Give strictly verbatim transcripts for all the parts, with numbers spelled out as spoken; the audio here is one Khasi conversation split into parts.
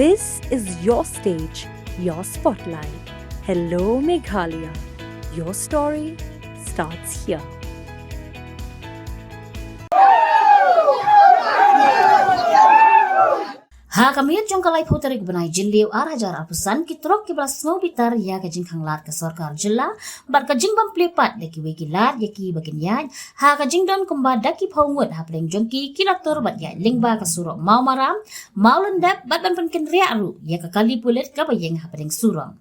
This is your stage, your spotlight. Hello, Meghalaya. Your story starts here. Ha ka miet jong ka laiphew tarik bnai Jylliew ar hajar arphew san, ki trok kiba la sngewbitar ïa ka jingkhanglad ka sorkar jylla bad ka jingbym plie pat da kiwei ki lad ïa ki ba kin ïaid, ha ka jingdon kumba da ki phew ngut hapdeng jong ki ki la tur bad ïaid lyngba ka surok Mawmaram, Mawlyndep bad ban pynkynriah ruh ïa ka kali pulit kaba ïeng hapdeng surok.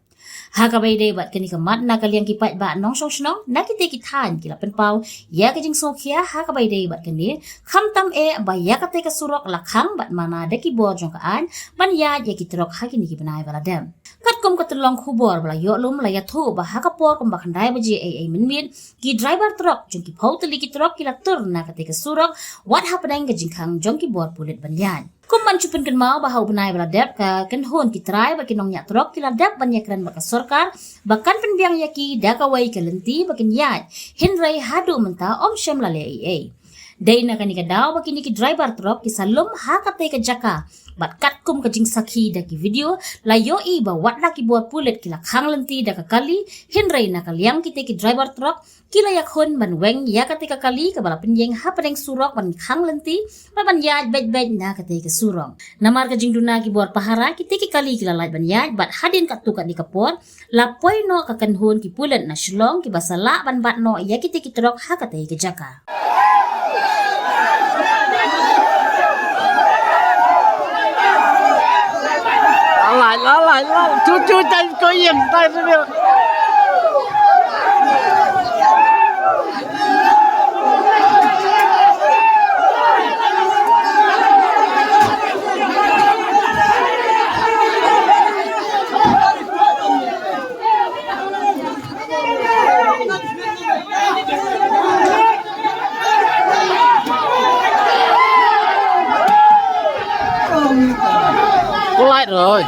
Ha kaba ïadei bad kane ka mat, na ka liang ki paidbah nongshong shnong na kitei ki thaiñ ki la pynpaw ïa ka jingsngewkhia ha kaba ïadei bad kane, khamtam eh ba ïa katei ka surok la khang bad mana da ki bor jong ka aiñ ban ïaid ïa ki trok ha kine ki bnai ba la dep. Katkum ka tyllong khubor ba la ïoh lum, la ïathuh ba ha ka por kumba khyndai baje ei ei mynmiet, ki driver trok jong ki phew tylli ki trok ki la tur na katei ka surok wat hapdeng ka jingkhang jong ki bor pulit ban ïaid. Kum ban shu pynkynmaw ba ha u bnai ba la dep, ka kynhun ki trai bad ki nongñiah trok ki la dep ban ïakren bad ka sorkar ba kan pynbiang ïa ki da kawei ka lynti ba kin ïaid, hynrei haduh mynta ym shym la leh ei ei. Dei na kane ka daw ba kine ki driver trok ki sa lum ha katei ka jaka bad katkum ka jingsakhi da ki video, la ïohi ba wat la ki bor pulit ki la khang lynti da ka kali, hynrei na ka liang kitei ki driver trok ki la ïakhun ban weng ïa katei ka kali kaba la pynïeng hapdeng surok ban khang lynti bad ban ïaid beit beit na katei ka surok. Namar ka jingduna ki bor pahara, kitei ki kali ki la lait ban ïaid bad hadien katto katne ka por la poi noh ka kynhun ki pulit na Shillong kiba sa lah ban bat noh ïa kitei ki trok ha katei ka jaka. Alai, alai, alai. Chu, chu, tai ko ïeng, tai reveal. Có light rồi.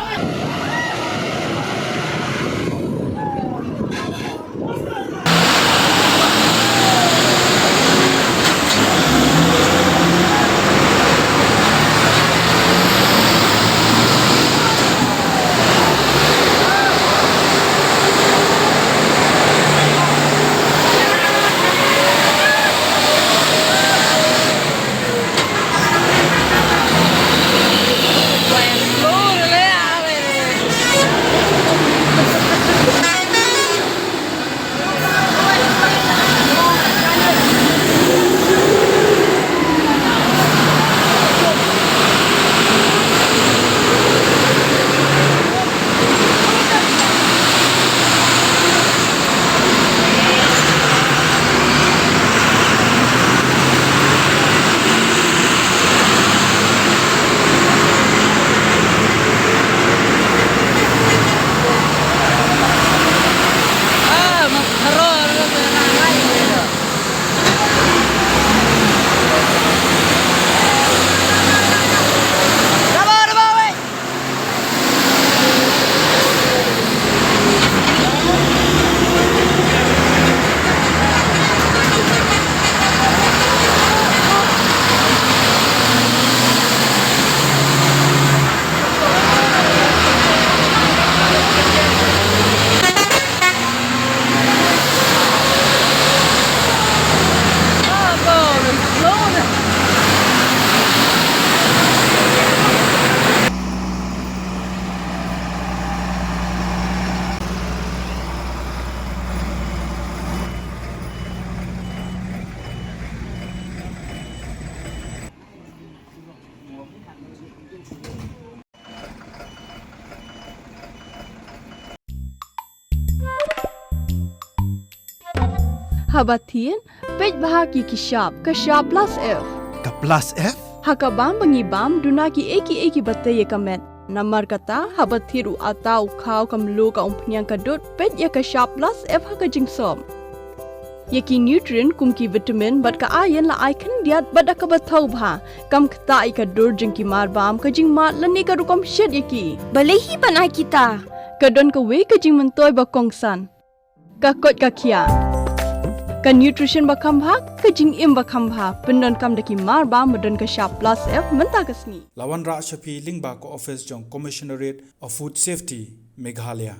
Haba thied, peit bha ki ki shap, ka shap plus F. Ka plus F? Ha ka bam ba ngi bam, duna ki ei ki ei kiba tei ïa ka met. Namar kata, haba thied u atta, u khaw, ka mluh, ka umphniang, ka dud, peit ïa ka shap plus F ha ka jingsop. Ïa ki nutrient kum ki vitamin bad ka iron la ai khyndiat bad da kaba thaw bha. Kam ktah ïa ka dur jong ki marbam, ka jingmad lane ka rukom shet ïa ki. Balei hi ban ai kita? Ka don kawei ka jingmyntoi ba kongsan. Ka koit ka khiah. Ka nutrition ba kham bha, ka jingim ba kham bha, pyndonkam da ki mar ba, ba don ka shap plus F mynta ka sngi. La wanrah sha phi lyngba ka office jong Commissionerate of Food Safety, Meghalaya.